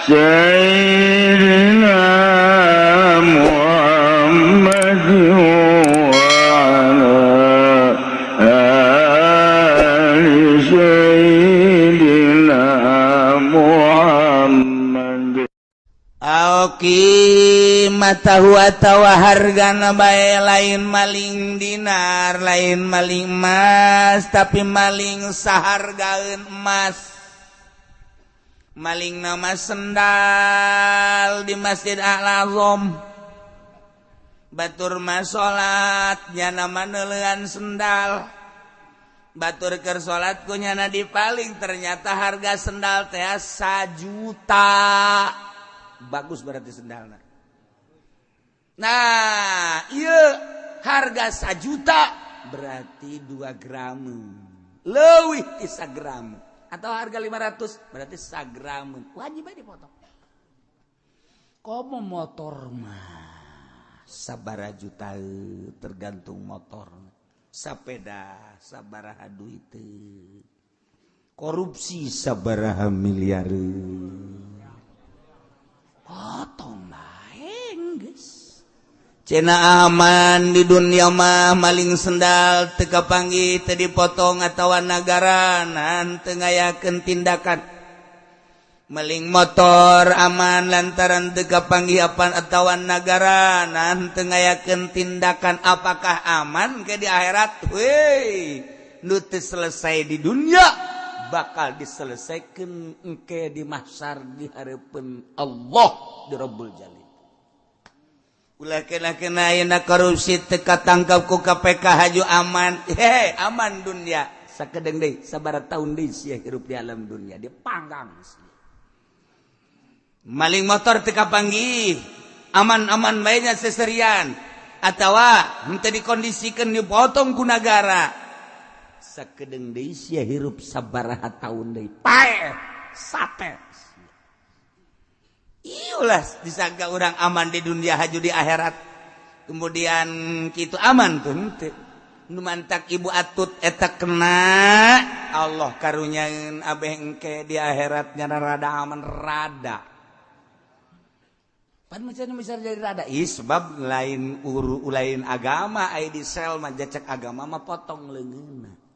سيدنا محمد وعلى آل سيدنا محمد. Qimatahu atawa hargana bae, lain maling dinar, lain maling emas, tapi maling sahargaeun emas. Maling nama sendal di Masjid Al Azam. Batur mah salat, nyana neuleuan sendal. Batur keur salat ku nyana dipaling, ternyata harga sendal teh 1 juta. Bagus berarti sendalna. Nah, iya, harga 1 juta berarti 2 gram leuwih ti gram atau harga 500 berarti sagram, wajib aja dipotong. Komo motor mah sabara juta, tergantung motor. Sepeda sabaraha duit, korupsi sabaraha miliar, potong bae geus. Cenah aman di dunia mah, maling sendal teu kapanggih, teu dipotong atawa nagara teu ngayakeun tindakan. Maling motor aman lantaran teu kapanggih apan atawa nagara teu ngayakeun tindakan. Apakah aman ke di akhirat? Weh, nu teu selesai di dunia bakal diselesaikan engke di mahsyar, di hareupeun Allah, di Rabbul Jalil. Ulah kena-kena ayeuna korupsi teu katangkap ku KPK haju aman. Hehe, aman dunia sakedeung deui, sabaraha tahun deui sia hirup di alam dunia, dia panggang. Maling motor teu kapanggih, aman-aman bae nya seserian atawa henteu dikondisikeun dipotong ku nagara. Sakedeung deui sia hirup sabaraha tahun deui, paeh sate. Iyalah, disangka orang aman di dunia haju di akhirat kemudian gitu aman tuh henteu. Nu mantak Ibu Atut eta kena Allah karunyaeun abeh engke di akhiratnya rada aman, rada. Pan macam bisa jadi rada? Ih, sebab lain uru lain agama, ai di sel mah jacek agama mah potong leungeunna.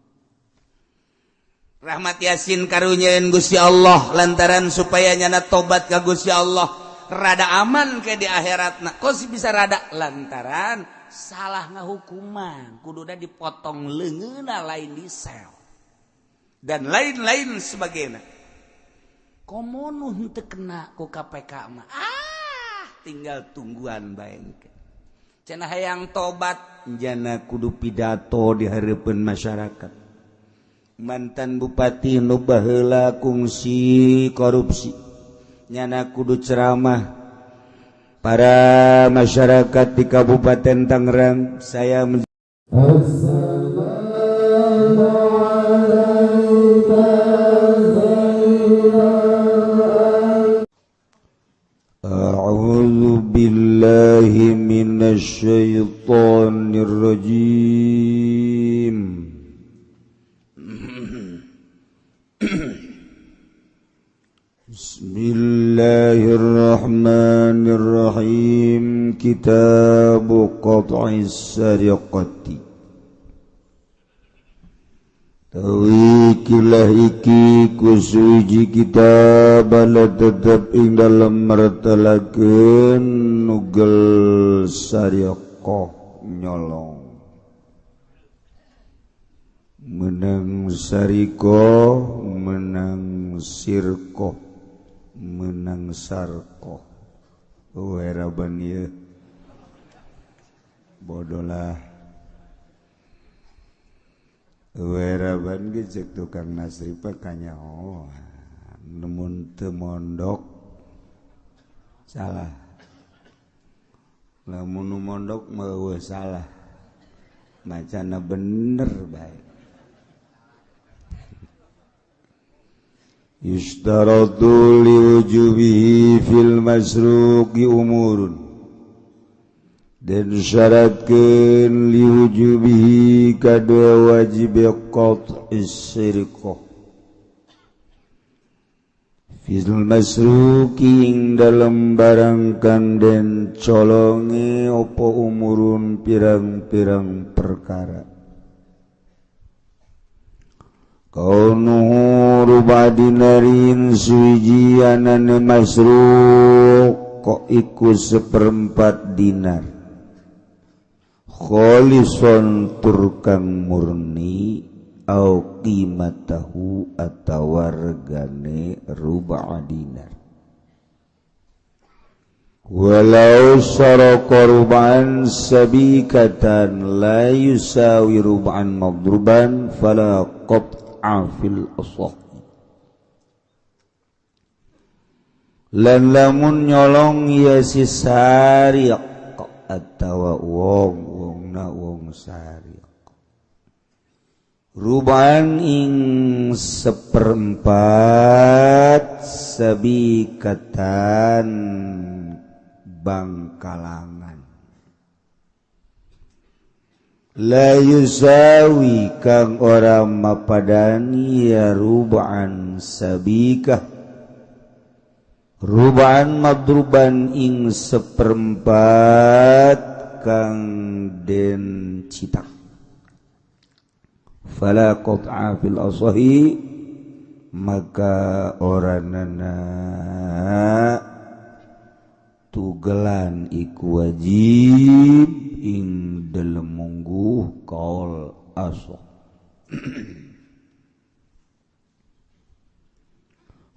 Rahmat Yasin karunyaeun Gusti Allah lantaran supaya nyana tobat ka Gusti Allah, rada aman ke di akhiratna. Kok sih bisa rada? Lantaran salah ngahukuman, kuduna dipotong leungeunna, lain di sel dan lain-lain sebagainya. Komo nu henteu kena ku KPK mah, ah, tinggal tungguan bae engke. Cenah hayang tobat jana kudu pidato di hareupeun masyarakat. Mantan bupati nu baheula kungsi korupsi, nyana kudu ceramah para masyarakat di Kabupaten Tangerang, saya السلام عليك زين. أعوذ بالله من الشيطان الرجيم. بسم الله الرحمن الرحيم. كتاب قطع السرقة. Tawi kilah iki kusuji kitab ala tetep ing dalem mertelakeun nugel sariqah, nyolong. Menang sariko, menang sirkoh, menang sarkoh. Weraban ieu bodolah. Weraban ge cek tukang Nasri kanyahoan, nemun teu mondok salah, lamun nu mondok mah eueuh salah, macana bener bae. Yushtaratu liwujubihi fil masruqi umurun, dan syaratkeun liwujubihi kadua wajib qat'is sirqah. Fil masruki ing dalem barang kang den colonge opo umurun pirang-pirang perkara. Kaunuhu ruba dinarin suwiji anane masruk kok iku seperempat dinar kholison tur kang murni au qimatahu atawa regane ruba dinar. Walau saraka rub'an sabikatan la yusawi rub'an madruban fala qat'a fil asah. Lan lamun nyolong ya si sariq atawa wong wongna wong sariq rub'an ing seperempat sabikatan bangkalangan la yusawi kang ora mapadani ya rub'an sabikah rub'an madruban ing seperempat kang den citak fala qat'a fil asahi maka ora nana tugelan iku wajib ing dalem mungguh kaul asah.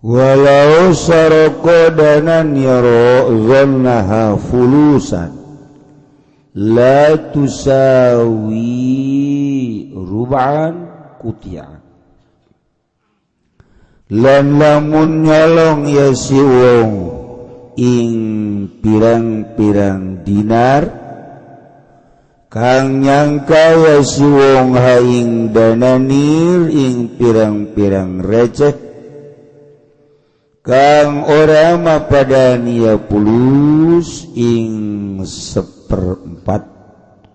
Walau saraka danan yara zannaha fulusan la tusawi rub'an kuti'a. Lan lamun nyolong ya si wong ing pirang-pirang dinar kang nyangka ya si wong ha ing dananir ing pirang-pirang receh kang ora mapadani ya pulus ing seperempat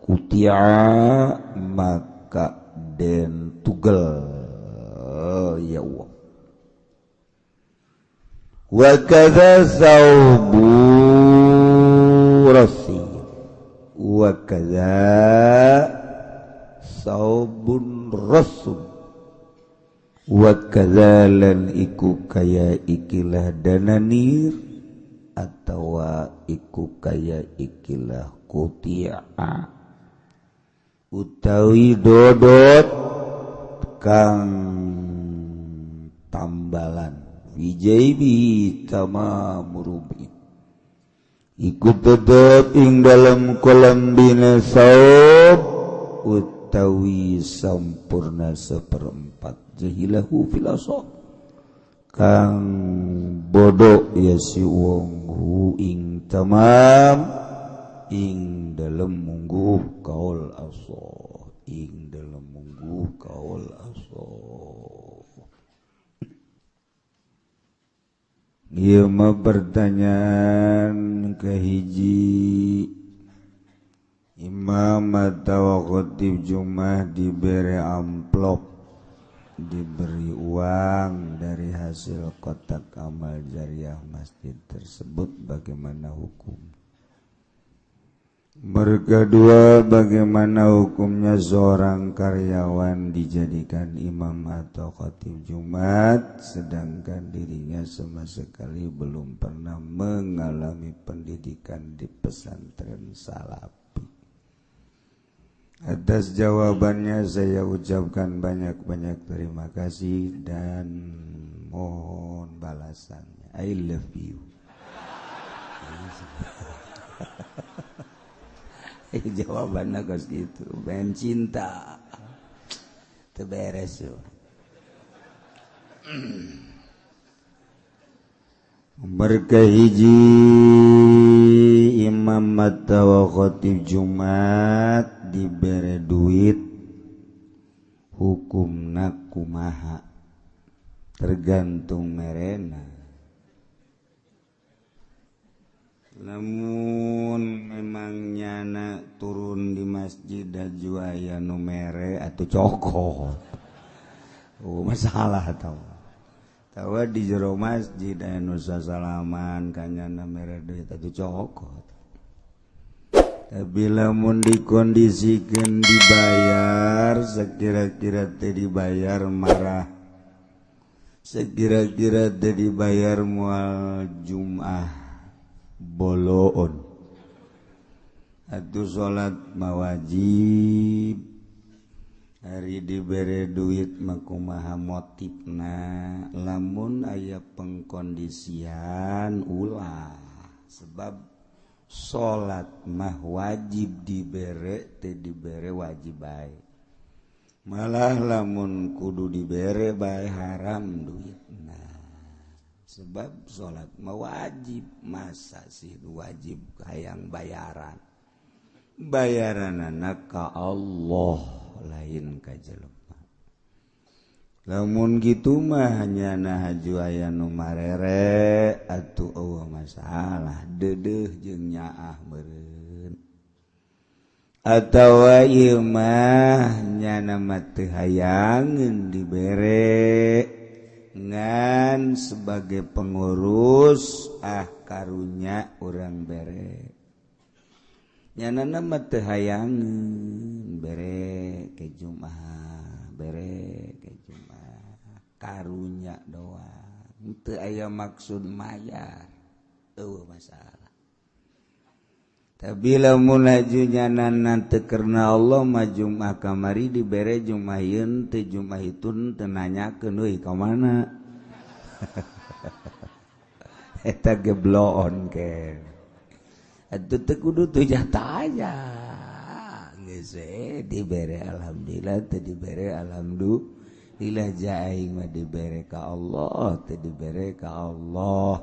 kutia maka den tugel ya Allah. Wa kadza thawbu rasi wa kadza thawbun rasul wa kadza lan iku kaya ikilah dananir atawa iku kaya ikilah kutia utawi dodot kang tambalan wijaibi tamamurubi iku tetep ing dalam kolam bina saub utawi sampurna seperempat jahilahu fil asah kang bodoh ya si wong hu ing tamam ing dalem mungguh kaul asah ing dalem mungguh kaul asah. Ieu mah pertanyaan kahiji imam atawa khatib Jumat diberi amplop, diberi uang dari hasil kotak amal jariah masjid tersebut, bagaimana hukum? Berkedua, bagaimana hukumnya seorang karyawan dijadikan imam atau khatib Jumat sedangkan dirinya sama sekali belum pernah mengalami pendidikan di pesantren Salafi? Atas jawabannya saya ucapkan banyak-banyak terima kasih dan mohon balasannya. I love you. Jawabannya kos gitu, ben cinta terberes. Berkahiji imam atau khatib Jumat diberi duit, hukumna kumaha tergantung merena. Namun memang nyana turun di masjid dan juaya nu mere atau cokot, oh masalah tau. Tawa di jero masjid aya nu sasalaman kanyana mere duit atuh cokot. Tapi lamun dikondisikan dibayar, sekira-kira teh dibayar marah, sekira-kira teh dibayar moal Jum'ah boloon. Atuh salat mah wajib. Hari dibere duit mah kumaha motifna, lamun aya pengkondisian ulah, sebab salat mah wajib dibere teh dibere wajib bae. Malah lamun kudu dibere bae haram duitna. Sebab salat mah wajib, masa sih wajib hayang bayaran. Bayaranana ka Allah lain ka jelema. Lamun kitu mah nyana haju aya nu marere atuh eueuh masalah deudeuh jeung nyaah meureun. Atawa ieu mah nyana mah teu hayangeun dibere ngan sebagai pengurus ah karunya urang bere. Nyana mah teu hayangeun bere ke Jumat, bere ke Jumat karunya doang teu aya maksud mayar eueuh masalah. Tapi lamun laju nyanana teu karena Allah mah Jumat kamari dibere Jumat yeun teu Jumat hitun teu nanyakeun euy ka mana. Eta gebloon ke. Atuh teu kudu teu tanya. Geus we dibere alhamdulillah teu dibere alhamdulillah ja aing mah dibere ka Allah teu dibere ka Allah.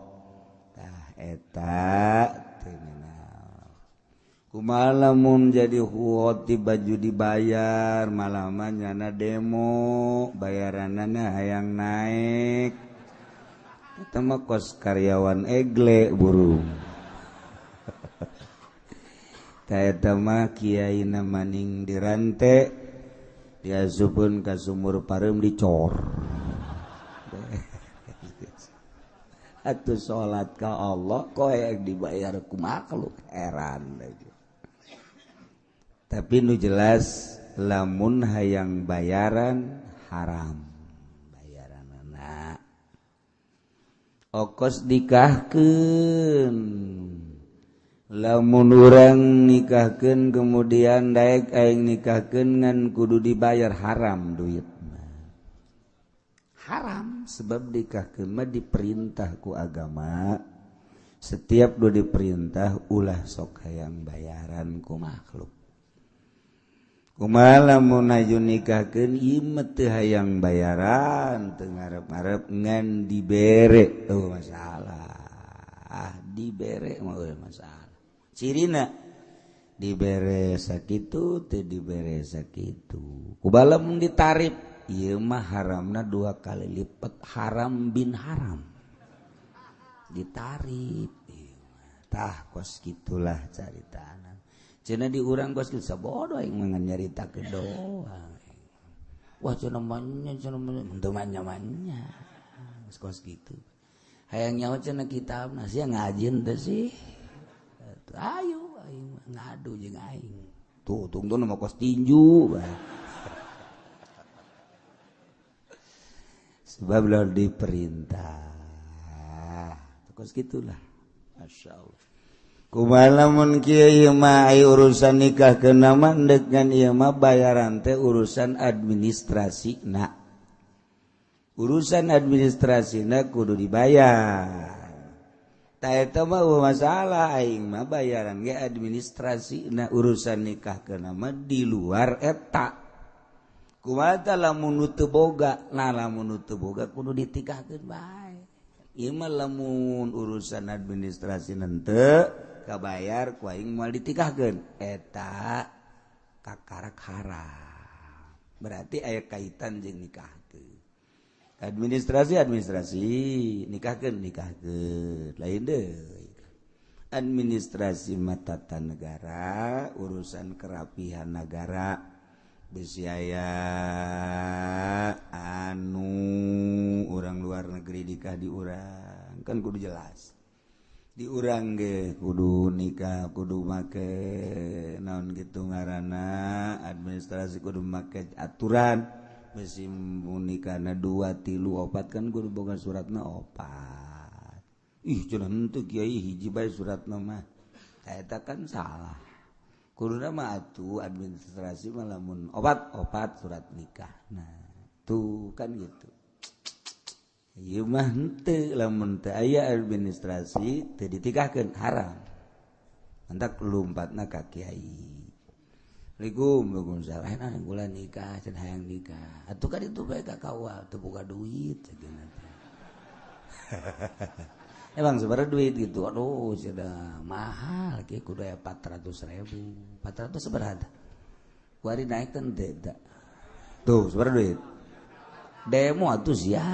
Tah eta teu ngeunah. Kumaha lamun jadi khotib baju dibayar malah mah nyana demo bayaranana hayang naik. Eta mah kos karyawan egle burung. Eta mah kiai maning dirante diasupkeun ka sumur pareum dicor. Atuh salat ka Allah koe dibayar ku makhluk heran. Tapi nu jelas lamun hayang bayaran haram bayaranana. Okos nikahkeun. Lamun urang nikahkeun kemudian daek aing nikahkeun ngan kudu dibayar haram duitna. Haram sebab nikahkeun mah diperintah ku agama. Setiap nu diperintah ulah sok hayang bayaran ku makhluk. Kumaha lamun aju nikahkeun ieu mah teu hayang bayaran, teu ngarep-ngarep ngan dibere eueuh masalah. Ah dibere mah eueuh masalah. Cirina dibere sakitu teu dibere sakitu. Kumaha lamun ditarif ieu mah haramna 2 kali lipat, haram bin haram. Ditarif ieu mah. Tah kos kitulah caritana. Cenah di urang kos kitu sabodo aing mah ngan nyaritakeun doang. Wah cenah manya cenah manya manya. Kos kitu. Hayang nyaho cenah kitabna sia ngajieun teh sih. Ayo aing ngadu jeung aing. Tuh tungtun mah kos tinju bae. Sebab lalu diperintah. Kos gitulah. Masyaallah. Kumaha lamun kieu mah ai urusan nikah keuna mah deuk ngan ieu mah bayaran teh urusan administrasina. Urusan administrasina kudu dibayar. Ta eta mah masalah aing mah bayaran ge administrasi na urusan nikah keuna mah di luar eta. Kumaha tah lamun nu teu boga, nah lamun nu teu boga kudu ditikahkeun bae. Ieu mah lamun urusan administrasi henteu kabayar ku aing moal ditikahkeun. Eta kakarak haram. Berarti aya kaitan jeung nikahkeun. Administrasi administrasi nikahkeun nikahkeun lain deui. Administrasi mah tata negara, urusan kerapihan negara, bisi aya anu orang luar negeri nikah di urang kan kudu jelas. Di urang ge kudu nikah kudu make naon gitu ngaranna administrasi, kudu make aturan. Besi nikahna 2, 3, 4 kan kudu boga suratna 4. Ih cenah henteu kiai, hiji bae suratna mah. Eta kan salah. Kuduna mah atuh administrasi mah lamun opat opat surat nikah. Nah, tuh kan gitu. Ieu mah henteu, lamun teu aya administrasi teu ditikahkeun, haram. Mantak lompatna ka kiai. Assalamualaikum, waalaikumsalam. Hayang kula nikah, cenah, hayang nikah. Atuh kan itu bae ka KUA, teu boga duit cenah. Emang sebenarnya duit gitu, aduh sudah mahal, kieu kudu aya 400.000. 400 seberapa? Kuari naik kan tidak. Tuh, seberapa duit? Demo atuh sia.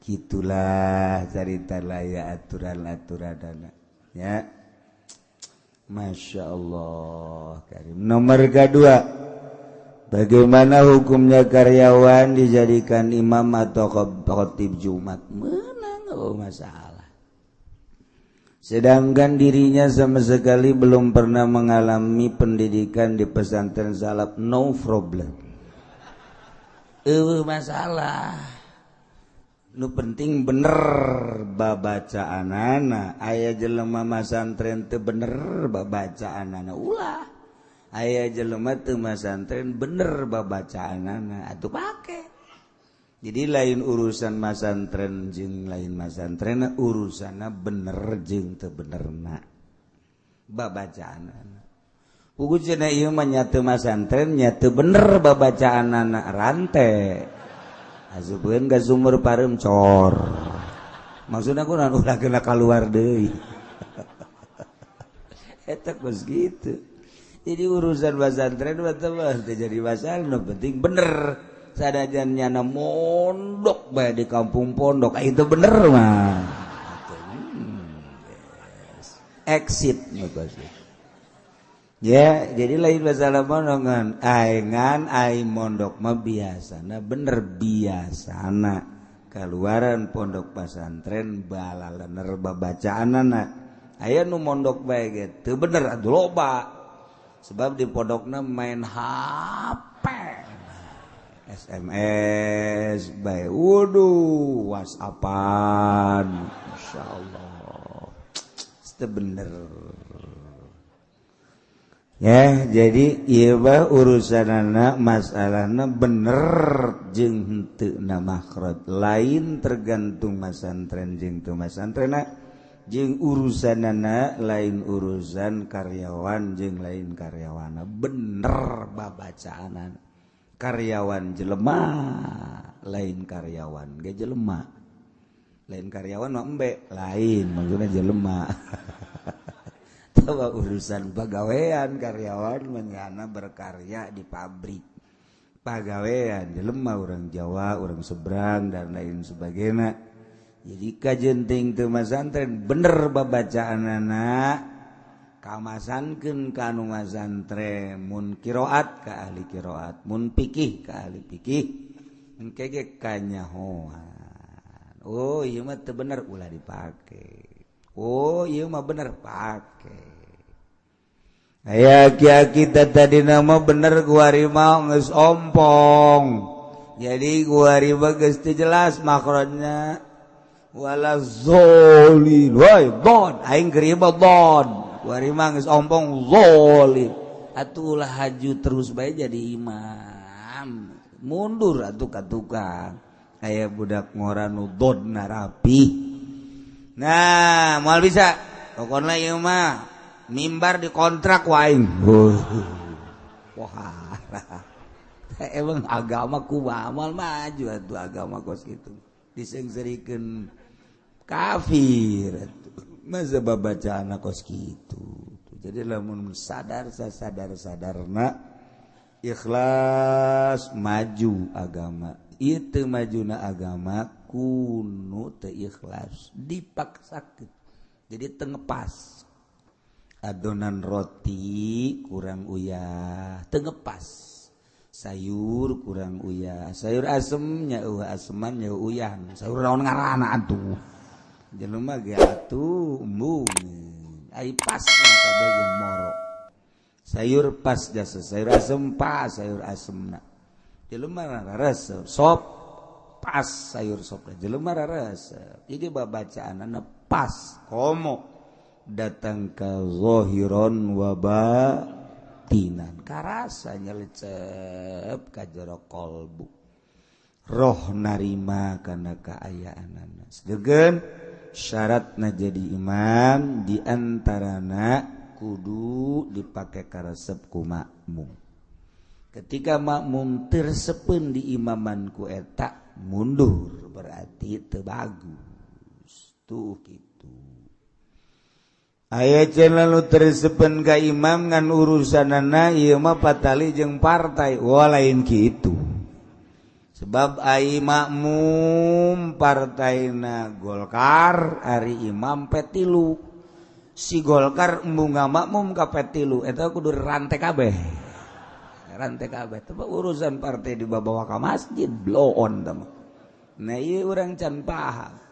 Gitulah cerita layak aturan-aturan ya. Masya Allah Karim. Nomor kedua, bagaimana hukumnya karyawan dijadikan imam atau khotib Jumat? Menang, oh masalah. Sedangkan dirinya sama sekali belum pernah mengalami pendidikan di pesantren salaf, no problem. Masalah. Nu penting bener babacaanana. Aya jelema masantren teu bener babacaanana, ulah. Aya jelema teu masantren bener babacaanana, atuh pake. Jadi lain urusan masantren jeung lain masantren, urusanna bener jeung teu benerna babacaanana. Puguh cenah ieu mah nya teu masantren nya teu bener babacaanana, rante. Asupeun ka sumur pareum cor. Maksudna kunaon ulah kena kaluar deui. Eta geus kitu. Jadi urusan pesantren mah teu jadi masalah, nu penting bener. Sadajan nyana mondok bae di kampung pondok, itu bener mah. Yes. Exit maksudnya. Ya, jadi lain masalah mondongan. Aengan aing mondok mah biasana bener biasana. Kaluaran pondok pesantren balalener babacaanana. Aya nu mondok bae ge teu bener atuh loba. Sebab di pondokna main HP. SMS bae, waduh, WhatsAppan. Insyaallah. Teu bener. Ya, jadi ieu mah urusanana masalahna bener jeung henteu na makhraj. Lain tergantung masantren jeung teu masantrenna, jeung urusanana lain urusan karyawan jeung lain karyawana. Bener babacaanana. Karyawan jelema lain karyawan ge jelema. Lain karyawan mah embe, lain maksudna jelema. Urusan pagawean karyawan menyana berkarya di pabrik, pagawean jelema orang Jawa, orang seberang dan lain sebagainya. Jadi kajenting teu masantren bener babacaanana, kamasankeun ka nu masantren, mun qiraat ka ahli qiraat, mun fikih ka ahli fikih, engke ge kanyahoan. Oh ieu mah teu bener ulah dipake. Oh ieu mah bener pake. Aya kita tadi nama bener kuari mah geus ompong. Jadi kuari mah geus teu jelas makhrajna. Wala zolin. Woi, don aing keur ieu don. Kuari mah geus ompong zolin. Atuh ulah haju terus bae jadi imam. Mundur atuh ka tukang. Aya budak ngora nu dodna rapi. Nah, moal bisa. Pokona ieu mah mimbar dikontrak wae. Wah. Emang agama kumaha moal maju atuh agama kos kitu. Diseungseurikeun kafir atuh. Masa babacaanna kos kitu. Jadi lamun sadar sasadar-sadarna ikhlas maju agama. Ieu teu majuna agama kunu teu ikhlas, dipaksakeun. Jadi teu ngepas. Adonan roti kurang uyah, teu ngepas. Sayur kurang uyah, sayur asemnya eueuh aseman nya uyah. Sayur naon ngaranna atuh? Jelema ge atuh embung. Ai pas kabeh ge moro. Sayur pas jasa, sayur asem pas, sayur asemna. Jelema raresep, sop pas sayur sop. Jelema raresep. Jadi babacaanana pas komo datang ke zahiron wa batinan karasa nyelecep ka jero kolbu roh narima kana kaayaanana. Sedengkeun syaratna jadi imam diantarana kudu dipake karesep ku makmum. Ketika makmum tersepen di imaman ku eta mundur berarti teu bagus tuh gitu. Aya lalu tersepen ka imam ngan urusanana ieu mah patali jeung partai. Wah lain kitu. Sebab ai makmum partaina Golkar, ari imam P3. Si Golkar embung makmum ka P3 eta kudu rantai kabeh. Rantai kabeh. Teu urusan partai dibawa ka masjid blow on teh. Nah ieu urang can paham.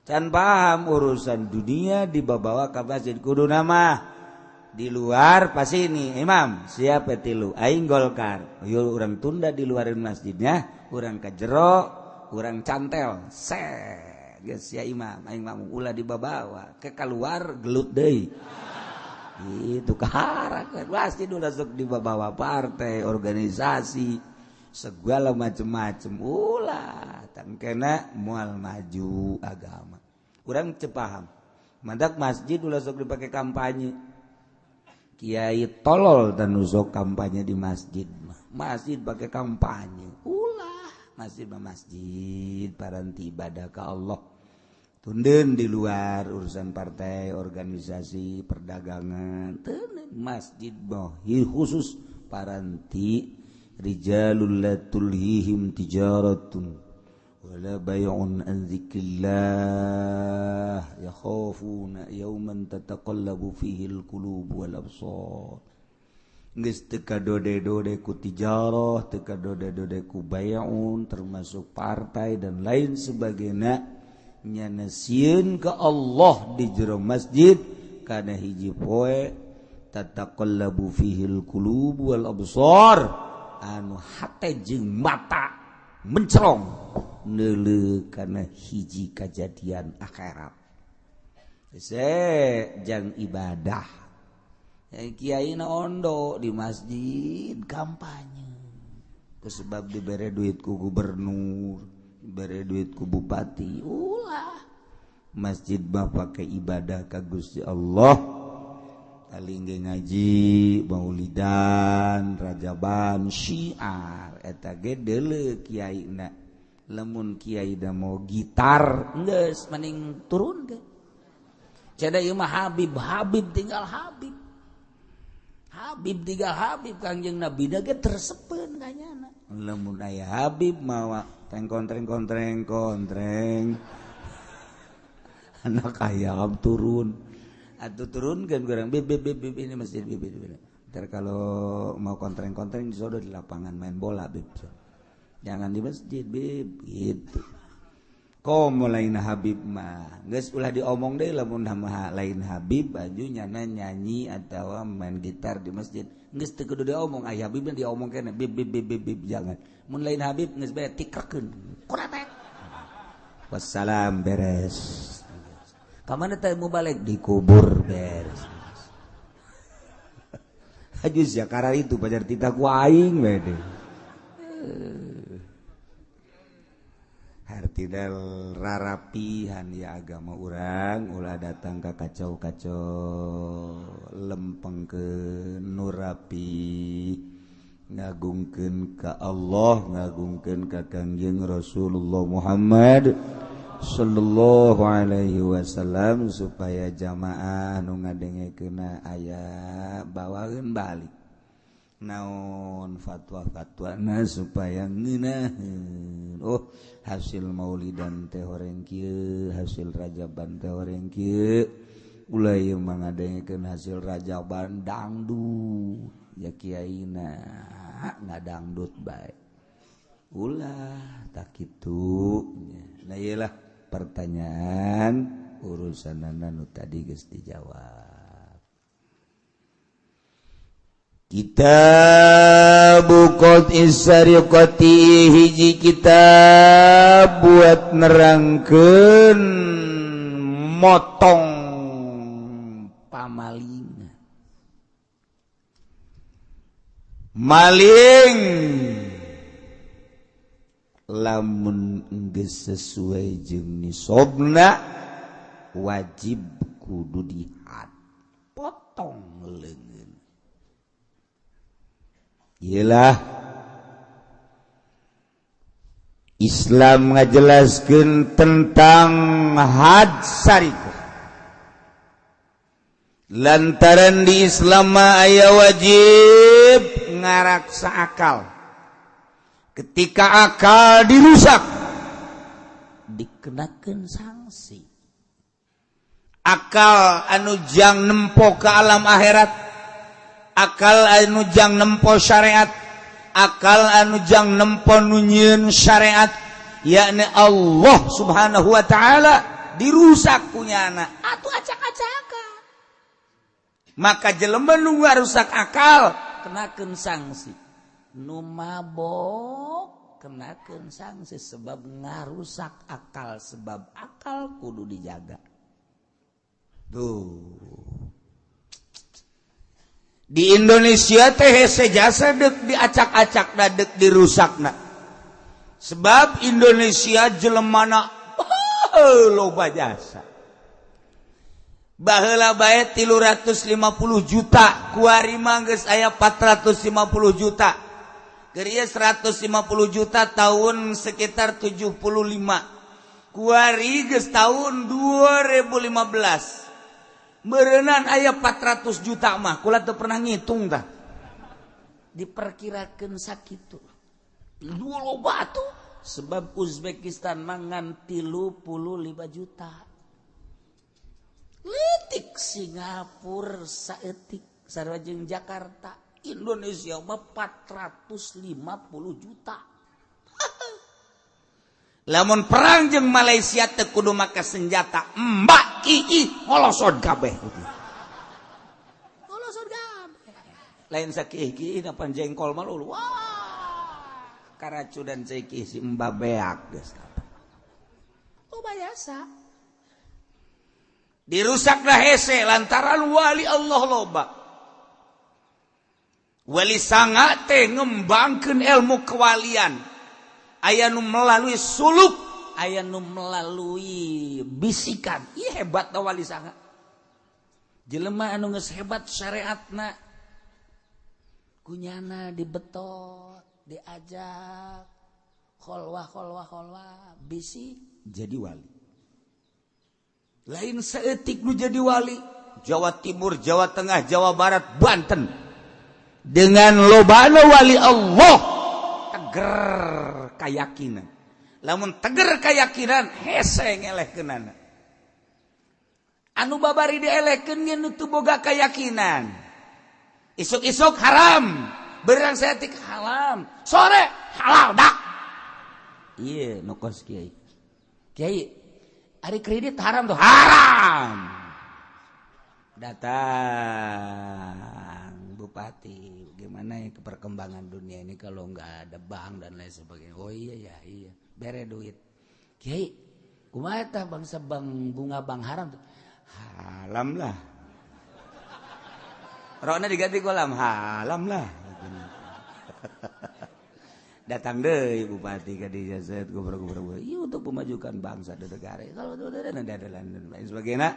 Can paham urusan dunia dibawa ke masjid kudu nama di luar pas ini imam siapa tilu aing Golkar yuk urang tunda di luar masjidnya urang ke jero urang cantel set geus ya imam aing makmum ulah dibawa ke keluar gelut deui itu kaharak pasti ulah sok dibawa partai organisasi segala macem-macem ulah tangkena mual maju agama. Urang teu paham. Mandak masjid ulah sok dipake kampanye. Kiai tolol dan sok kampanye di masjid mah. Masjid pakai kampanye. Ulah masjid mah masjid paranti ibadah ka Allah. Tundeun di luar urusan partai, organisasi, perdagangan. Tundeun masjid mah khusus paranti rijalul la tulhihim tijaratun wala bay'un an dzikrillah yakhafuna yawman tataqallabu fihi alqulub wal absar. Geus teu kadode-dode ku tijarah, teu kadode-dode ku bay'un termasuk partai dan lain sebagainya, nyana sieun ka Allah di jero masjid kana hiji poe tataqallabu fihi alqulub wal absar, anu hate jeung mata mencerong neuleuh kana hiji kajadian akhirat. Hese jang ibadah. Kiai na ondo di masjid kampanye. Sebab dibere duit ku gubernur, dibere duit ku bupati. Ulah masjid mah pake ibadah ka Gusti Allah. Talingge ngaji, maulidan, rajaban, syiar eta ge deuleu kiaina. Lamun kiai da mau gitar geus mending turun ge. Cada ieu mah Habib, Habib tinggal Habib. Habib tinggal Habib Kangjeng Nabi da ge tersepeun kanyana. Lamun aya Habib mawa tengkontreng kontreng kontreng. Anak ayam turun. Atau turunkan kurang bib bib bib bib ini masjid bib bib. Ntar kalau mau kontreng-kontreng disodor di lapangan main bola bib. Jangan di masjid bib gitu. Komo lain Habib mah geus ulah diomong deui lamun mah lain Habib aju nyana nyanyi atawa main gitar di masjid. Geus teu kudu diomong aya Habib diomong keneh bib bib bib bib jangan. Mun lain Habib geus bae tikrakeun. Kuretek. Wassalam beres. Kamana teh mau balik dikubur beres. Aju sia karar itu pajar titah ku aing we deh. Hartina rarapihan ya agama urang ulah datang ka kacau-kacau lempengkeun nu rapi ngagungkeun ka Allah ngagungkeun ka Kangjeng Rasulullah Muhammad sallallahu alaihi wasallam supaya jamaah nu ngadengekeunna aya bawaeun balik naon fatwa-fatwana supaya ngeunaheun. Oh hasil maulidan teh horeng kieu, hasil rajaban teh horeng kieu. Ulah ieu mah ngadengekeun hasil rajaban dangdut ya kiaina. Kumaha ngadangdut bae. Ulah tak kitu. Nah iyalah pertanyaan urusanana nu tadi geus dijawab. Kitab Qat'is Sariqati hiji kitab buat nerangkeun motong pamalingan. Maling lamun geus sesuai jeung nisobna wajib kudu dihad, potong leungeun. Iyalah Islam ngajelaskeun tentang had sarikah. Lantaran di Islam mah aya wajib ngaraksa akal. Ketika akal dirusak dikenakeun sanksi. Akal anu jang nempo ke alam akhirat, akal anu jang nempo syariat, akal anu jang nempo nu nyieun syariat, yakni Allah Subhanahu wa taala dirusak punyana atuh acak-acakan. Maka jelema nu ngarusak akal kenakeun sanksi. Nu mabok kenakeun sanksi sebab ngarusak akal, sebab akal kudu dijaga. Tuh. Di Indonesia teh hese jasa deuk diacak-acakna, deuk dirusakna. Sebab Indonesia jelemana loba jasa. Baheula bae 350 juta, kuari mah geus aya 450 juta. Keur ieu 150 juta tahun sekitar 75. Kuari geus tahun 2015. Meureunan aya 400 juta mah, kula teu pernah ngitung tah. Diperkirakeun sakitu. Loba atuh sebab Uzbekistan mah ngan 35 juta. Leutik Singapura saeutik sarua jeung Jakarta. Indonesia mah 450 juta. Lamun perang jeung Malaysia teu kudu make senjata, mbak kiih ngolosod kabeh. Ngolosod kabeh. Lain sakiih-kiih napan jengkol mah lulu. Wah, karacudan cekih si mbak beak geus kabeh. Oh biasa. Dirusaklah hese lantaran wali Allah loba. Wali sanga teh ngembangkeun ilmu kewalian. Aya nu melalui suluk, aya nu melalui bisikan. Ih hebat da wali sanga. Jelema anu geus hebat syariatna kunyana dibetot, diajak kholwah kholwah kholwah, bisi jadi wali. Lain saeutik nu jadi wali, Jawa Timur, Jawa Tengah, Jawa Barat, Banten. Dengan lobana wali Allah teger kayakinan. Lamun teger kayakinan hese ngelehkeunana. Anu babari dielehkeun ge nu teu boga kayakinan. Isuk-isuk haram, berang saeutik haram, sore halal dak. Ieu nu kos kiai. Kiai, ari kredit haram tuh haram. Datang bupati, gimana ya perkembangan dunia ini kalau nggak ada bank dan lain sebagainya. Oh iya ya iya, bere duit. Kiai, kumaha tah bangsa bank bunga bank haram tuh? Haram lah. Rokna diganti kolam haram lah. Datang deh bupati ke dieu set gubernur. Iya untuk memajukan bangsa dan negara. Kalau dan lain sebagainya.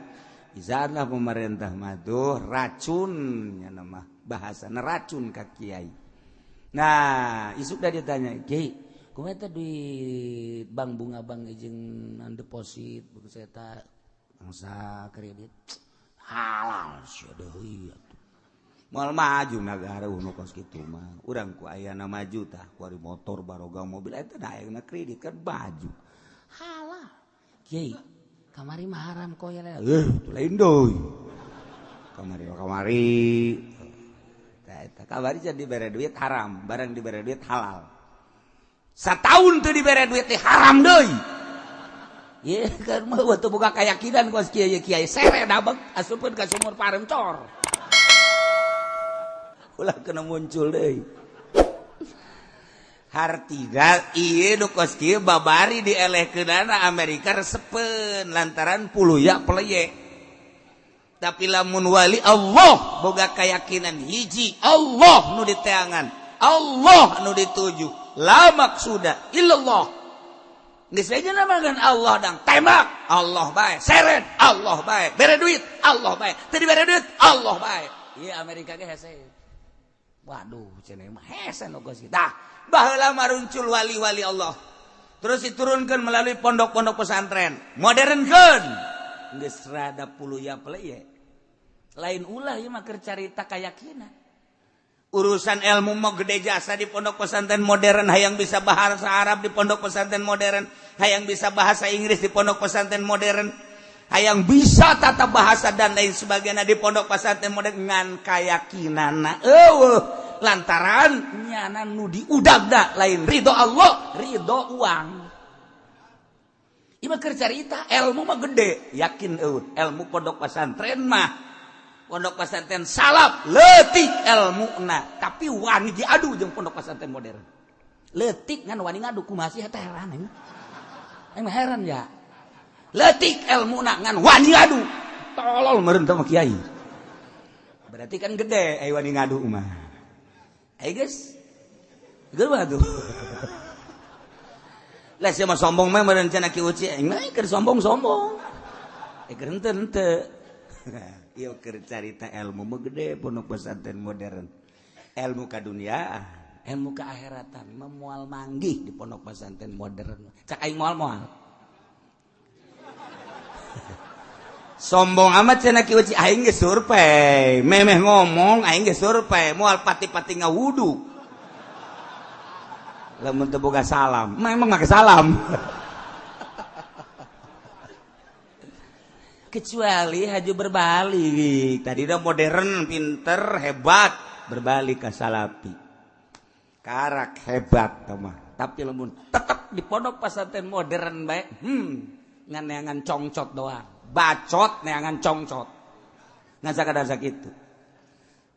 Izanlah pemerintah mah tuh racunnya nama bahasa racun ka kiai. Nah, isuk dah ditanya, "Kiai, kumaha teh duit bank bunga bank jeung deposit buku eta bangsa kredit?" Halal sia deui atuh. Moal maju nagara nu kos kitu mah. Urang ku ayana maju tah, ku ari motor baroga mobil eta da ayana kredit kan maju. Halal. Kiai, kamari mah haram koy. Lain deui. Kamari kamari. Tah Eta kabari jadi dibere duit haram, barang dibere duit halal. Satahun teu dibere duit teh haram deui. Ye kan mah teu boga keyakinan kos kiai kiai sere dabeg asupkeun ka sumur pareum cor. Ulah kena muncul deui. Hartiga ieu nu kos kieu babari dielehkeunana Amerika resepeun lantaran puluya peleye. Tapi lamun wali Allah boga keyakinan hiji Allah nu diteangan, Allah nu dituju, la maksuda illallah. Geus aja namakan Allah dang tembak Allah bae, seret Allah bae, bere duit Allah bae, teu dibere duit Allah bae. Ieu Amerika ge hese. Waduh, cenah mah hese nu geus. Tah, baheula maruncul wali-wali Allah. Terus diturunkan melalui pondok-pondok pesantren, modernkeun. Geus rada puluya peleye. Lain ulah ieu mah keur carita kayakinan. Urusan ilmu mah gede jasa di pondok pesantren modern, hayang bisa bahasa Arab di pondok pesantren modern, hayang bisa bahasa Inggris di pondok pesantren modern, hayang bisa tata bahasa dan lain sebagainya di pondok pesantren modern ngan kayakinanna eueuh lantaran nyana nu diudagna lain ridho Allah, ridho uang. Ieu mah keur carita ilmu mah gede, yakin eueuh ilmu pondok pesantren mah pondok pesantren salaf leutik ilmuna, tapi wani diadu jeung pondok pesantren modern. Leutik ngan wani ngadu kumaha sih eta heran aing. Aing mah heran ya. Leutik ilmuna ngan wani ngadu. Tolol meureun teh mah kiai. Berarti kan gede ai wani ngadu mah. Ai geus. Geus mah tuh. Lah sia mah sombong mah meureun cenah Ki Uci, aing mah keur sombong-sombong. Keur henteu henteu. Ieu keur carita ilmu mah gede pondok pesantren modern. Ilmu ka dunia, ilmu ka akhiratan mah moal manggih di pondok pesantren modern. Cak aing moal-moal. Sombong amat cenah Ki Uci, aing geus survei. Memeh ngomong aing geus survei, moal pati-pati ngawudu. Lamun teu boga salam, memang make salam. Kecuali haju berbalik. Tadi udah modern, pinter, hebat, berbalik ke salapi. Karak hebat mah. Tapi lamun tetep di pondok pesantren modern bae, ngan neangan congcot doang. Bacot neangan congcot. Ngan sakadar sakitu.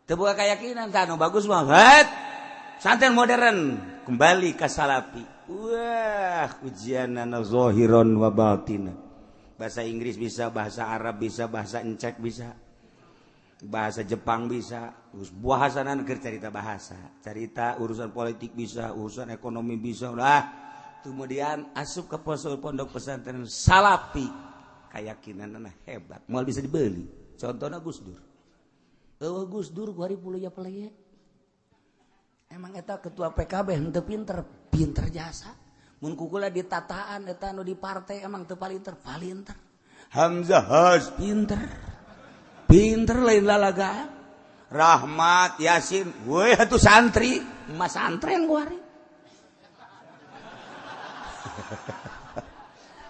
Teu boga keyakinan tah nu bagus mah. Het. Pesantren modern kembali ke salapi. Wah, ujianana zahiron wa batina. Bahasa Inggris bisa, bahasa Arab bisa, bahasa Encek bisa, bahasa Jepang bisa. Bahasanan keur carita bahasa, carita urusan politik bisa, urusan ekonomi bisa. Udah. Kemudian asup ke pondok pesantren salapi, keyakinanna hebat, moal bisa dibeli. Contohna Gus Dur. Eueuh Gus Dur ku hari puluh ya peleye. Emang eta ketua PKB henteu pinter, pinter jasa. Mun kukula ditataan eta nu di partai emang teu palinter, palinter. Hamzah Has pinter. Pinter lain lalagaan. Rahmat Yasin, weh atuh santri, emas santren ku hari.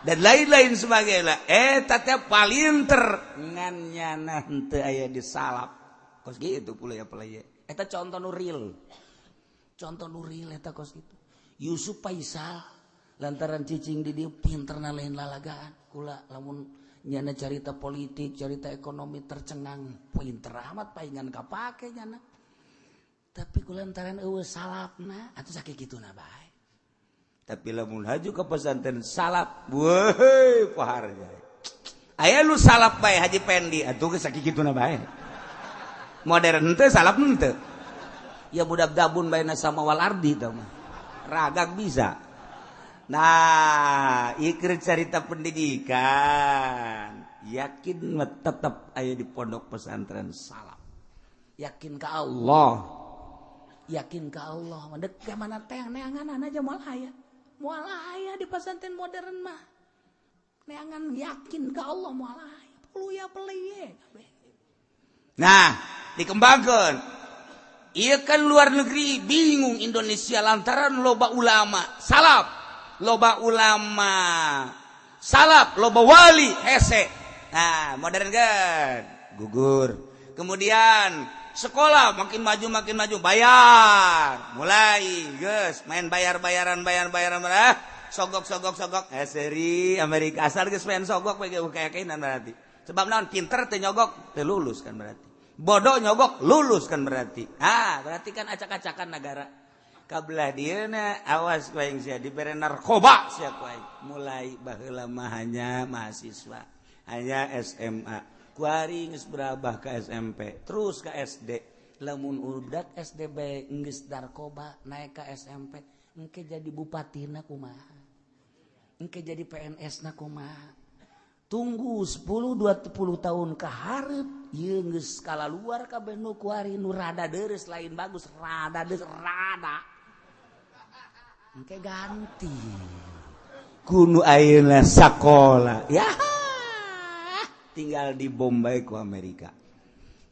Dan lain-lain sebagainya. Eta teh palinter ngan nyana henteu aya di salaf. Kos kitu pula ya peleye. Eta contoh nu real. Contoh nuril eta kos gitu. Yusuf Faisal lantaran cicing di dieu pinterna lain lalagaan. Kula lamun nyana carita politik, carita ekonomi tercengang, pinter amat paingan kapake nyana. Tapi kulantaran eueuh salafna atuh sakituna bae. Tapi lamun haju ka pesantren salaf, weuh paharnya. Aya lu salaf bae Haji Pendi atuh geus sakituna bae. Modern teh salaf henteu. Ya budak dabun baina sama wal ardi tah mah. Ragag bisa. Nah, ieu carita pendidikan. Yakin tetap aya di pondok pesantren salaf. Yakin ka Allah. Yakin ka Allah. Dek ka mana teh neangan aja moal aya. Moal aya di pesantren modern mah. Neangan yakin ka Allah moal aya. Puluya peliye. Nah, dikembangkeun. Iya kan luar negeri bingung Indonesia lantaran loba ulama salaf, loba ulama salaf, loba wali hese. Nah, modern kan gugur. Kemudian Sekolah makin maju bayar. Mulai geus main bayar-bayaran bayar-bayaran sogok sogok sogok. Seri Amerika asal geus main sogok we keyakinan berarti. Sebab naon pinter teu nyogok teu lulus kan berarti. Bodoh nyogok lulus kan berarti. Ah, berarti kan acak-acakan negara. Kabelah dieuna awas ku aing sia dibere narkoba sia ku aing. Mulai baheula mah hanya mahasiswa, hanya SMA. Kuari geus berabah ke SMP, terus ke SD. Lamun udak SD bae geus narkoba naik ke SMP, engke jadi bupatina kumaha? Engke jadi PNS na kumaha? Tunggu 10 20 tahun ke hareup ieu geus kalaluar kabeh nu kuari nu rada deres lain bagus, rada deres rada. Engke ganti kunu ayeuna sakola ya tinggal di Bombay ku Amerika.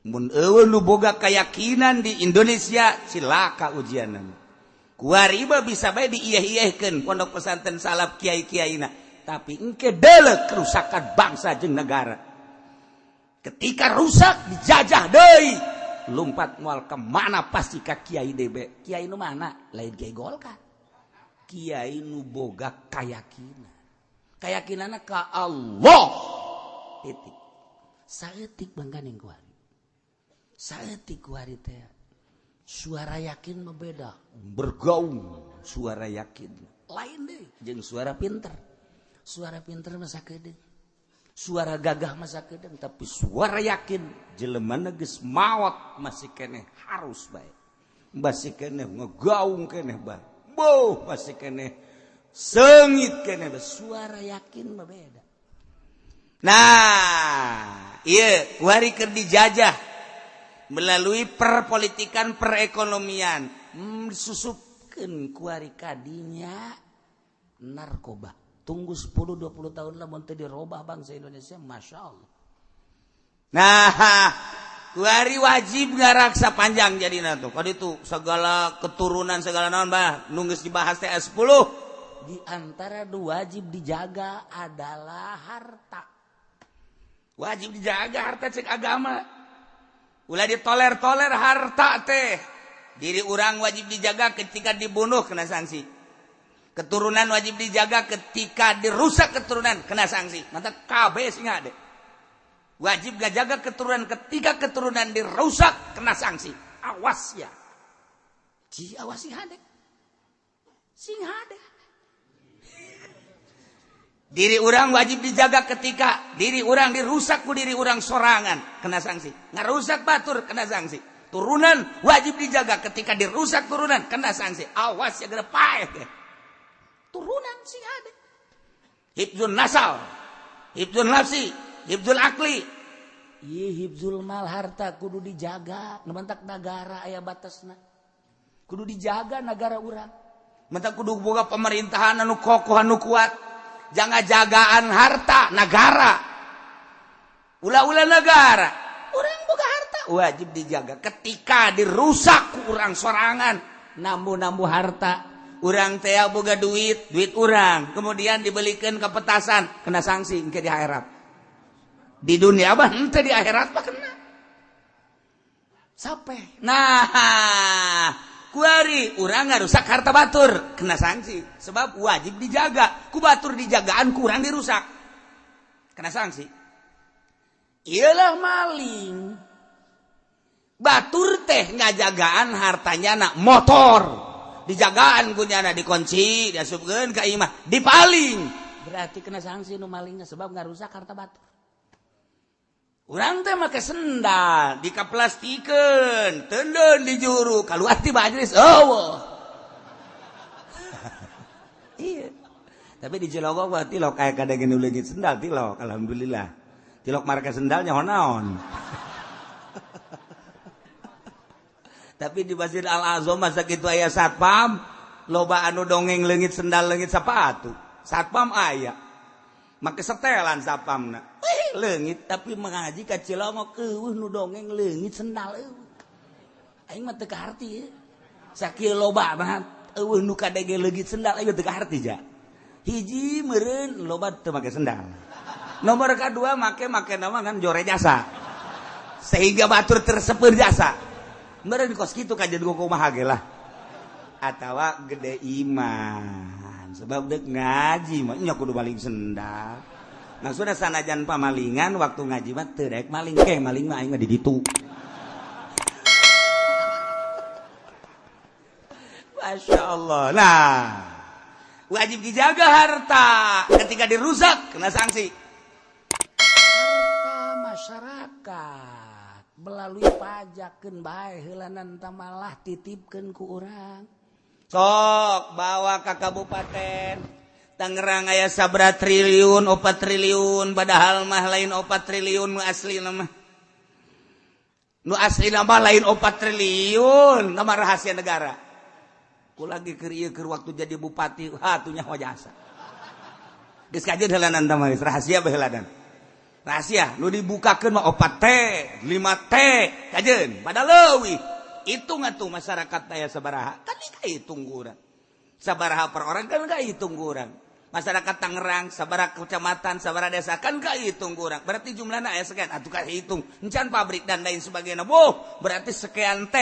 Mun eueuh nu boga keyakinan di Indonesia cilaka ujianan. Kuari mah bisa bae diiyeh-iyehkeun pondok pesantren salaf kiai-kiaina, tapi engke deuleu kerusakan bangsa jeung negara. Ketika rusak dijajah deui, lumpat moal ke mana pasti ka kiai DB. Kiai nu mana? Lain kiai Golkar. Kiai nu boga kayakinan. Kayakinanna ka Allah. Titik. Saeutik bangganing kuari. Saeutik kuari teh. Suara yakin mah beda. Bergaung suara yakin. Lain deui jeung suara pinter. Suara pinter mah sakedeung. Suara gagah mah sakedeung, tapi suara yakin jelema geus maot masih keneh harus bae. Masih keneh ngegaung keneh bae. Boh masih keneh sengit keneh suara yakin mah beda. Nah, ieu kuari keur dijajah melalui perpolitikan perekonomian, susupkeun kuari kadinya narkoba. Tunggu 10 20 tahun lamun teu dirobah bangsa Indonesia, Masya Allah. Nah, kuari wajib ngaraksa panjang jadina tuh. Kadi itu segala keturunan segala naon bah nu geus dibahas teh 10. Di antara dua wajib dijaga adalah harta. Wajib dijaga harta cek agama. Ulah ditoler-toler harta teh. Diri orang wajib dijaga ketika dibunuh kena sanksi. Keturunan wajib dijaga ketika dirusak keturunan kena sanksi. Mantap kabeh sing ade. Wajib gak jaga keturunan ketika keturunan dirusak kena sanksi. Awas ya. Ji awas sing hade. Sing hade. Diri orang wajib dijaga ketika diri orang dirusak ku diri orang sorangan kena sanksi. Ngarusak batur kena sanksi. Turunan wajib dijaga ketika dirusak turunan kena sanksi. Awas ya gede paeh teh. Turunan sing hade. Hibzun nasal, hibzun nafsi, hibzul akli. Ieu hibzul mal harta kudu dijaga, nu mantak nagara aya batasna. Kudu dijaga nagara urang. Mantak kudu boga pemerintahan anu kokoh anu kuat. Jangan jagaan harta nagara. Ulah-ulah negara. Urang boga harta wajib dijaga. Ketika dirusak ku urang sorangan, nambu-nambu harta. Urang teh boga duit, duit urang, kemudian dibelikan ke petasan, kena sanksi engke di akhirat. Di dunia mah henteu, di akhirat mah kena. Sampai. Nah, kuari urang ngarusak harta batur, kena sanksi. Sebab wajib dijaga. Ku batur dijagaan kurang dirusak. Kena sanksi. Iyalah maling. Batur teh ngajagaan hartanya nak motor. Dijagaan kunyana dikunci, diasupkeun ka imah, dipaling. Berarti kena sanksi nu malingna sebab ngarusak harta batur. Urang teh make sendal, dikaplastikeun, teundeun di juru, kaluar ti majelis, eueuh. Iya. Tapi di Cilongok mah tilok aya kadang nu leungit sendal tilok, alhamdulillah. Tilok marka sendalnya naon. Tapi di Masjid Al Azam masa kitu aya satpam, loba anu dongeng leungit sendal leungit sapatu. Satpam aya. Make setelan satpamna. Wih, leungit tapi mengaji ka Cilongok eueuh nu dongeng leungit sendal eueuh. Aing mah teu kaharti ye. Sakieu loba mah eueuh nu kadege leungit sendal aing teu kaharti ja. Hiji meureun loba teu make sendal. Nomor kadua make nama kan jore jasa. Sehingga batur tersepeur jasa. Meureun kos kitu kajian kumaha ge lah. Atawa gede iman. Sebab deuk ngaji mah nya kudu maling sendal. Maksudna sanajan pamalingan waktu ngaji mah teu daek maling ke maling mah aing mah di ditu. Masya Allah. Nah, wajib dijaga harta. Ketika dirusak kena sanksi. Harta masyarakat melalui pajakkeun bae heulanan tamalah titipkeun ku urang. Sok bawa ka kabupaten Tangerang aya sabra triliun, 4 triliun, padahal mah lain 4 triliun nu asli mah. Nu asli mah lain 4 triliun, nama rahasia negara. Ku lagi keur ieu keur waktu jadi bupati, ha tuh nyaho jasa. Geus kajeun heulanan tah mah rahasia bae heulanan. Rahasia nu dibukakeun mah 4 T, 5 T, kajeun padahal leuwih. Hitung atuh masyarakat aya sabaraha, kan hitung urang. Sabaraha per orang kan hitung urang. Masyarakat Tangerang, sabaraha kecamatan, sabaraha desa kan hitung urang. Berarti jumlahna aya sekian, atuh hitung. Encan pabrik dan lain sebagainya. Boh, berarti sekian T.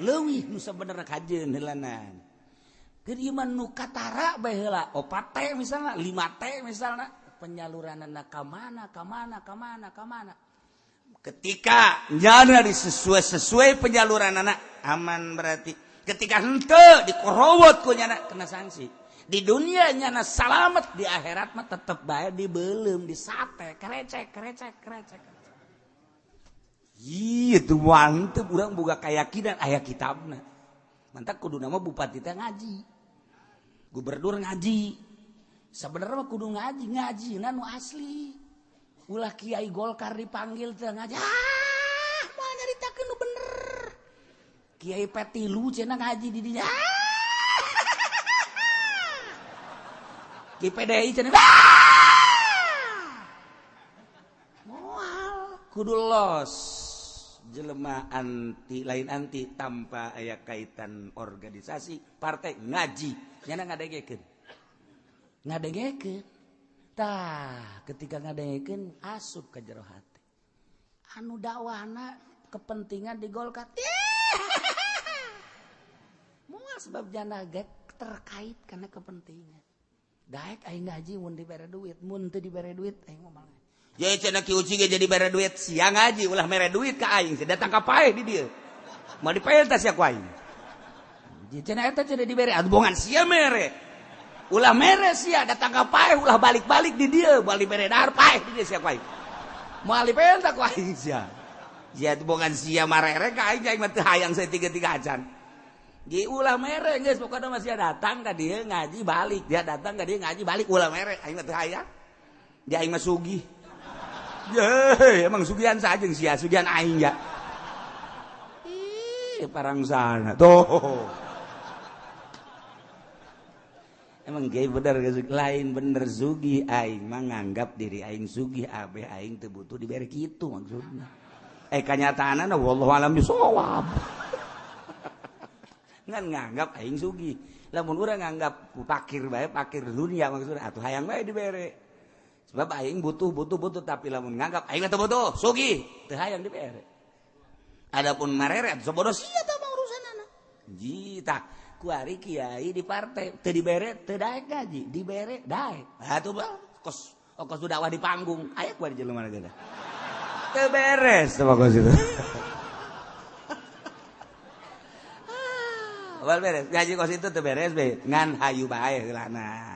Leuwih nu sabenerna kajeun heulanan. Keur ieu mah nu katara bae heula, 4 T misalna, 5 T misalna, penyaluranna ka mana, ka mana, ka mana, ka mana. Ketika nyana disesuai-sesuai penyaluran anak aman berarti. Ketika henteu dikorowot ku nyana kena sanksi. Di dunia nyana salamet, di akhirat mah tetep bae dibeuleum, disate, kerecek, kerecek, kerecek. Ih, itu mantep urang boga keyakinan aya kitabna. Mantak kudu nama bupati teh ngaji. Gubernur ngaji. Sebenarnya mah kudu ngaji, ngajina nu asli. Ulah kiai Golkar dipanggil teh ngaji. Ah, moal nyaritakeun nu bener. Kiai Petilu cenah ngaji di dinya. Kiai PDI cenah. Moal kudu los jelema anti lain anti tanpa aya kaitan organisasi partai ngaji. Nyana ngadengekeun. Ngadengekeun. Tah, ketika ngadengekeun asup ka jero hati. Anu dakwahna kepentingan di Golkar. Moal sebab jana ge terkait karena kepentingan. Daek aing ngaji mun dibere duit, mun teu dibere duit aing moal ngaji. Ye cenah Ki Uci ge jadi bere duit, sia ngaji ulah mere duit ka aing, sia datang ka paeh di dieu. Moal dipentas sia ku aing. Cenah eta cenah dibere, atuh bongan sia mere. Ulah mere sia datang ka paeh ulah balik-balik di dieu, moal dibere dahar paeh di dieu sia ku aing. Moal dipentas ku aing sia. Sia bongan sia marere ka aing, aing mah teu hayang saeutik-eutik acan. Ge ulah mere geus pokona mah sia datang ka dieu ngaji balik, dia datang ka dieu ngaji balik ulah mere aing mah teu hayang. Dia aing mah sugih. Ye, emang sugihan saja sia, sugihan aing ya. Ih, parangsana tuh. Emang gay bener lain bener sugih aing mah nganggap diri aing sugih abeh aing teu butuh dibere kitu maksudna. Kanyataanna wallahu alam bisawab. Ngan nganggap aing sugih. Lamun urang nganggap pakir bae pakir dunia maksudna atuh hayang bae dibere. Sebab aing butuh butuh butuh tapi lamun nganggap aing teu butuh sugih teu hayang dibere. Adapun mareret sobodoh sia tah mah urusanana. Ji tah kuari kiai di partai teu dibere teu daek gaji dibere daek. Atuh kos kos dakwah di panggung aya kuari jelema ge teu beres teh kos itu. Awal beres gaji kos itu teu beres be ngan hayu bae heulana.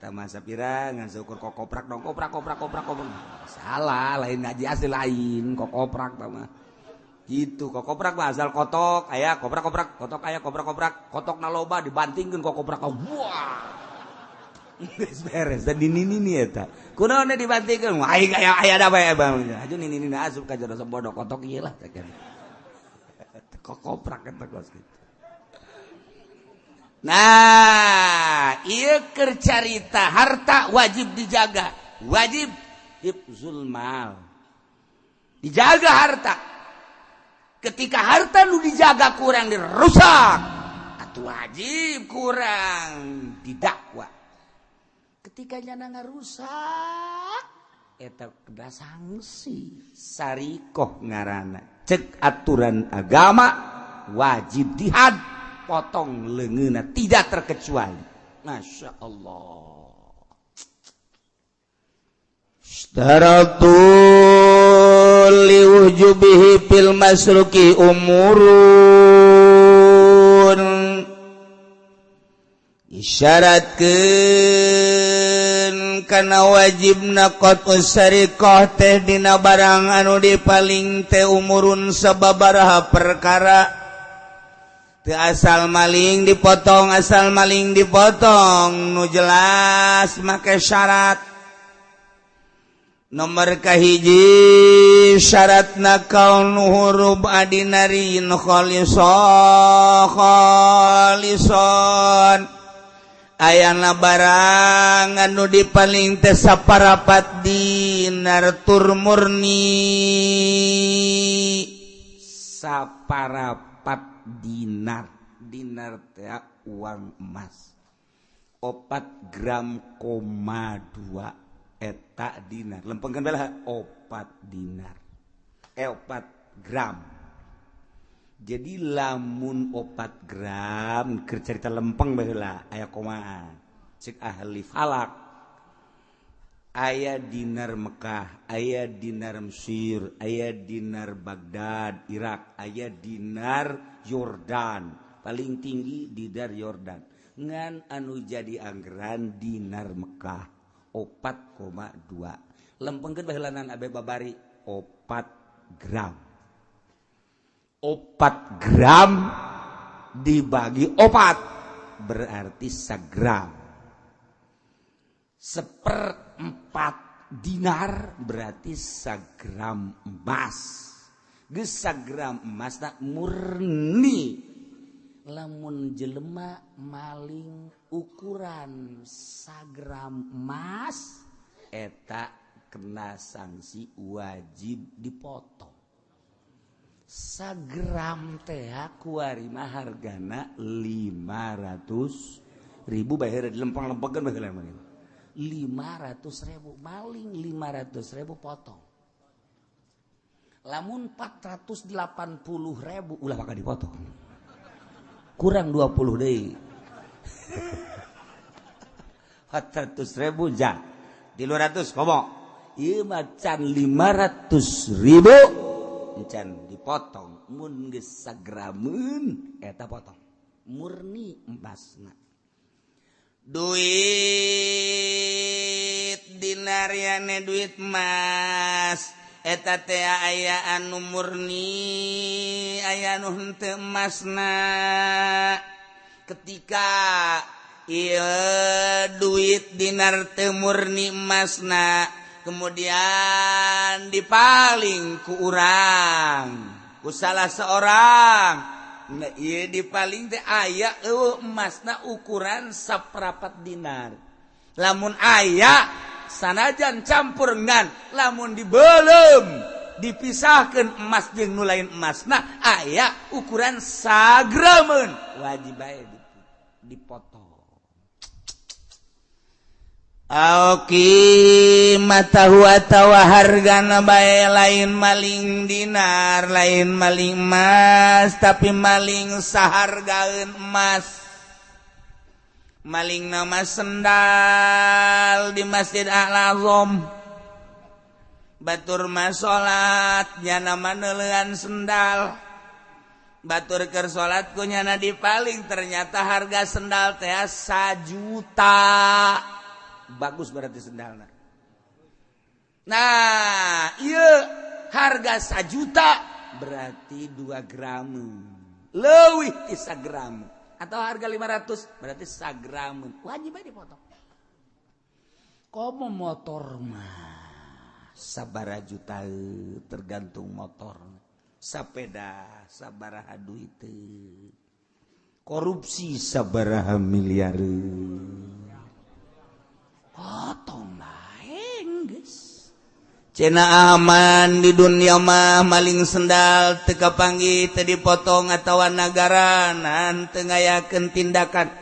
Tah masa pira ngan seukur kokoprak dong koprak koprak koprak koprak. Salah lain ngaji asli lain kokoprak tah mah. Gitu kokoprak mah asal kotok aya koprak koprak kotok aya koprak koprak kotok na loba dibantingkeun kokoprak wah. Geus beres dan nini-nini eta. Kunaon dibantingkeun aing aya aya da bae bang. Aju nini-nini asup ka jero bodoh kotok ieu lah teh. Kokoprak eta kos kitu. Nah, ieu keur carita harta wajib dijaga, wajib hifzul mal. Dijaga harta. Ketika harta nu dijaga kurang dirusak, atuh wajib kurang didakwa. Ketika nyana ngarusak, eta kena sanksi. Sarikoh ngaranna. Cek aturan agama Wajib dihad, potong leungeunna, tidak terkecuali. Masya Allah. Sytaratu liwujubihi fil masruki umurun, isyaratkeun kana wajibna qat'us sariqah teh dina barang anu dipaling teh umurun sababaraha perkara. Teu asal maling dipotong, asal maling dipotong. Nu jelas make syarat. Nomor kahiji syaratna kaunuhu rub'a dinarin khalisa khalison, ayana barang anu dipaling teh saparapat dinar tur murni. Saparapat dinar. Dinar teh uang emas, 4,2 gram eta dinar. Lempengkeun bae lah, 4 dinar, eh, 4 gram. Jadi lamun 4 gram keur cerita lempeng baheula aya komaan. Cek ahli falak, aya dinar Mekah, aya dinar Mesir, aya dinar Baghdad Irak, aya dinar Yordan. Paling tinggi dinar Yordan. Ngan anu jadi anggaran dinar Mekah 4,2. Lempengkeun baheulanan abe babari 4 gram. 4 gram dibagi 4 berarti sagram. Seperempat dinar berarti sagram emas. Geus sagram emas tak murni. Lamun jelema maling ukuran sagram emas, eta kena sanksi, wajib dipotong. Sagram teh kuari mah hargana 500 ribu. Bayar dilempeng-lempengkeun baheula mah 500 ribu. Maling 500 ribu, potong. Lamun 480 ribu ulah bakal dipotong, kurang 20 deui. 400 ribu ja 300 komo ieu mah can 500 ribu can dipotong. Mun geus sagrameun eta potong murni emasna. Duit dinar yane duit emas eta teh aya anu murni, aya anu henteu emasna. Ketika ieu duit dinar teu murni emasna, kemudian dipaling ku urang, ku salah seorang. Nah, ieu dipaling teh aya eueuh emasna ukuran saperapat dinar. Lamun aya, sanajan campur ngan lamun dibelum dipisahkan emas jeung nu lain emasna, aya ukuran sagrameun, wajib bae dipotong. Oke, matahu atawa hargana bae. Lain maling dinar, lain maling emas, tapi maling sahargaeun emas. Maling nama sendal di Masjid Al Azam. Batur mah salat, nyana neuleuan sendal. Batur keur salat ku nyana dipaling. Ternyata harga sendal teh 1 juta. Bagus berarti sendalna. Nah, iya, harga 1 juta berarti 2 gram lebih ti gram, atau harga 500 berarti sagram, wajib aja dipotong. Komo motor mah sabara juta, tergantung motor. Sepeda sabaraha duit, korupsi sabaraha miliar, potong bae geus. Cenah aman di dunia mah, maling sendal teu kapanggih teu dipotong atawa nagaranan teu ngayakeun tindakan.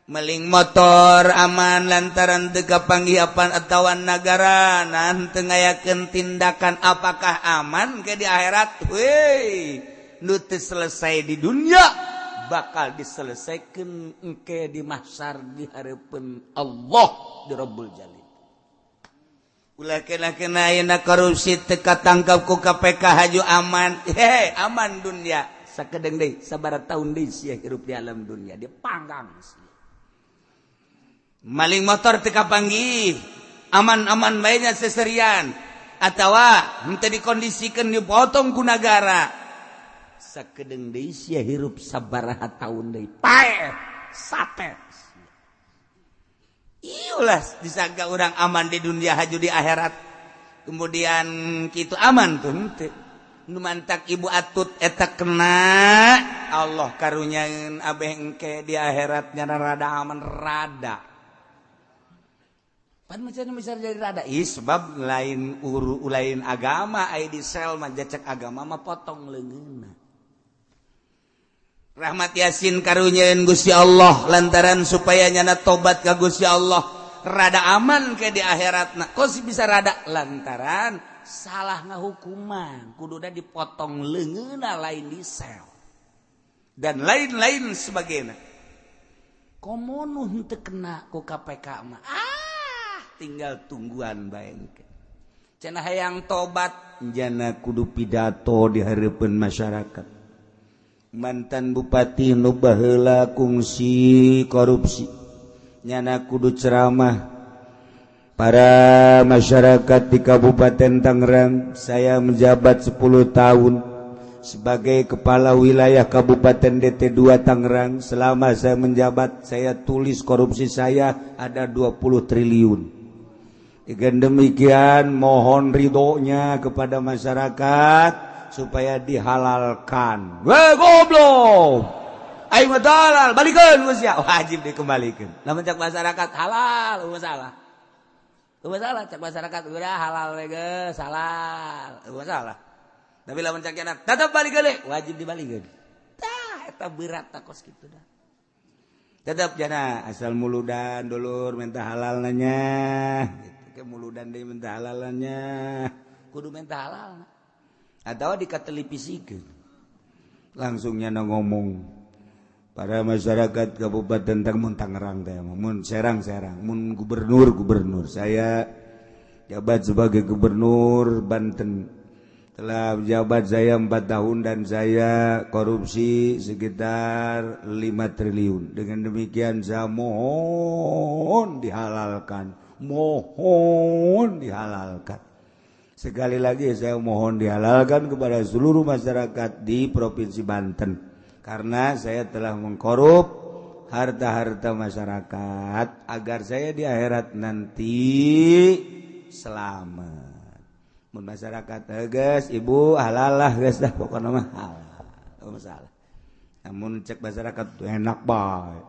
Maling motor aman lantaran teu kapanggih apan atawa nagaranan teu ngayakeun tindakan. Apakah aman ke di akhirat? Weh, Nu teu selesai di dunia bakal diselesaikan engke di mahsyar, di hareupeun Allah, di Rabbul Jalil. Ulah kena kena ayeuna korupsi teu katangkap ku KPK, haju aman. Hehe, aman dunia sakedeung deui, sabaraha tahun deui sia hirup di alam dunia, dia panggang sia. Maling motor teu kapanggih, aman-aman bae nya seserian, atawa henteu dikondisikan dipotong ku nagara, sakedeung deui sia hirup sabaraha tahun deui, paeh sate. Iulah, disangka orang aman di dunia, haju di akhirat kemudian gitu aman tuh, henteu. Nu mantak Ibu Atut eta kena Allah karunyaeun abeh engke di akhiratnya rada aman, rada pan macam bisa jadi rada. Ih, sebab lain uru lain agama, ai di sel mah cek agama mah potong leungeunna. Rahmat Yasin karunyaeun Gusti Allah lantaran supaya nyana tobat ka Gusti Allah, rada aman ke di akhiratna. Kok sih bisa rada? Lantaran salah ngahukuman, kuduna dipotong leungeunna, lain di sel dan lain-lain sebagainya. Komo nu henteu kena ku KPK mah, ah, tinggal tungguan bae engke. Cenah hayang tobat, jana kudu pidato di hareupeun masyarakat. Mantan bupati nu baheula kungsi korupsi, nyana kudu ceramah, "Para masyarakat di Kabupaten Tangerang, saya menjabat 10 tahun sebagai kepala wilayah Kabupaten DT2 Tangerang. Selama saya menjabat, saya tulis korupsi saya ada 20 triliun. Dengan demikian, mohon ridhonya kepada masyarakat supaya dihalalkan." Weh, goblok. Ayo halal, balikeun geus, wajib dikembalikan. Lamun cek masyarakat halal, masalah. Masalah cek masyarakat udah halal we geus, halal. Masalah. Tapi lamun cek tetap balik wajib dibalikeun. Tah, eta berat tak kos kitu dah. Tetap jana asal muludan dulur, minta halal nanya gitu. Ke muludan deui minta halalannya, kudu minta halal atau dikatelevisikeun langsung. Nyana ngomong, "Para masyarakat Kabupaten Tangerang," Tangerang teh mun Serang Serang, mun gubernur gubernur, "Saya jabat sebagai gubernur Banten, telah jabat saya 4 tahun dan saya korupsi sekitar 5 triliun. Dengan demikian, saya mohon dihalalkan, mohon dihalalkan. Sekali lagi saya mohon dihalalkan kepada seluruh masyarakat di Provinsi Banten karena saya telah mengkorup harta-harta masyarakat, agar saya di akhirat nanti selamat." Mun masyarakat, "Geus, Ibu, halal lah, geus dah, pokoknya mah halal, masalah." Namun cek masyarakat tuh enak bae,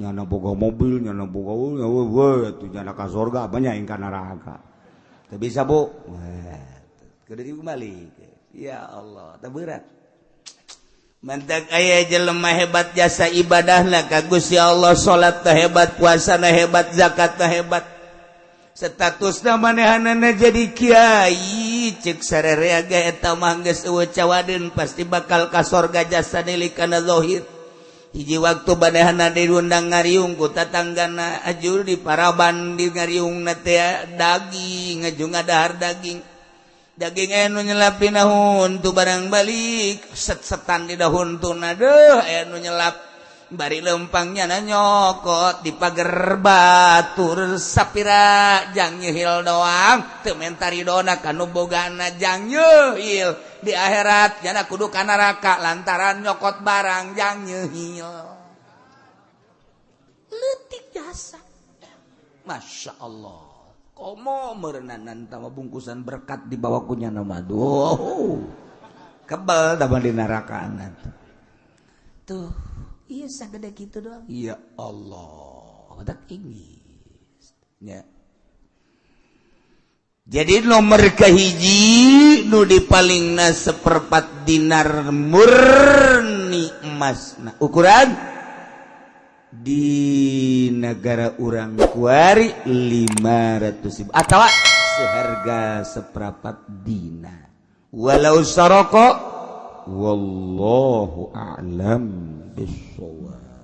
nyana boga mobil, nyana boga we tuh, nyana ka surga, banyak yang ka neraka. Teu bisa, Bu, kudu kembali. Ya Allah, teu berat. Mantak aya jelema hebat jasa ibadahna ka Gusti Allah, salat hebat, puasa hebat, zakat hebat, statusna manehanana jadi kiai, cek sarerea ge eta mah geus eueuh cawadeun, pasti bakal ka sorga jasa nilik kana zahir. Hiji waktu manehana diundang ngariung ku tatanggana, ajur di paraban di ngariung teh daging, aju ngadahar daging daging, aya nu nyelap dina huntu. Barang balik, set-setan di huntuna, deuh, aya nu nyelap. Bari lempangnya na nyokot di pager batur sapira jang nyehil doang, teu menta ridona kanu bogana. Jang nyehil di akhirat jana kudu ka neraka lantaran nyokot barang jang nyehil. Leutik jasa, Masya Allah. Komo meureunan tama bungkusan berkat di bawah kunya nama, duh, kebal tambah di neraka tuh. Iya, sagede gitu doang. Ya Allah, tak tinggi ya. Jadi nomor kahiji nu dipalingna seperempat dinar murni emas. Nah, ukuran di negara urang kuari 500 ribu atau seharga seperempat dinar. Walau saroko. Wallahu a'lam bissawab.